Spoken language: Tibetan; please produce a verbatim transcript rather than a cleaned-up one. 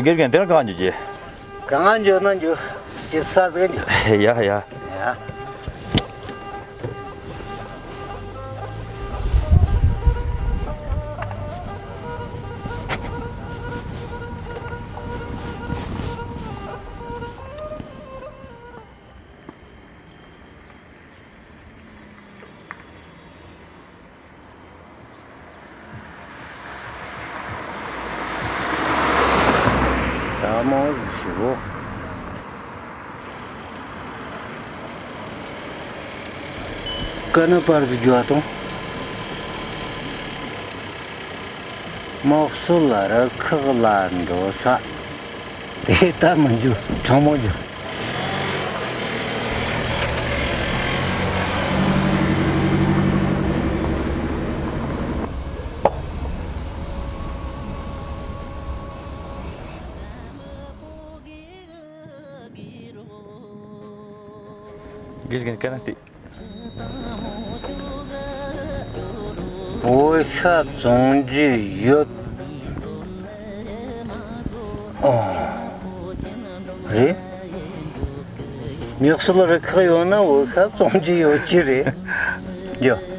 དགེ་རྒན་དེ་རང་གང་འཇུ་རྒྱུ། གང་འཇུ་ན་འཇུ། ཅི་ས་ཟིག་འཇུ། ཡ་ཡ། ཡ། ད་མོ་ཞིག་གོ། ཀ་ན་པར་དུ་འགྱོ་དང་། མོག་སུ་ལ་ར་ཁག་ལ་འགྲོ་ས། དེ་ད་མི་འགྱོ། གྲང་མོ་འགྱོ། དགེ་རྒན་ཀ་ན་ཏི། འོ་ཤ་བཙོང་རྒྱུ་ཡོད། ཨོ། རེད། མྱོག་སོལ་རི་ཁག་ཡོད་ན་འོ་ཤ་བཙོང་རྒྱུ་ཡོད་ཀྱི་རེད། ཡོད།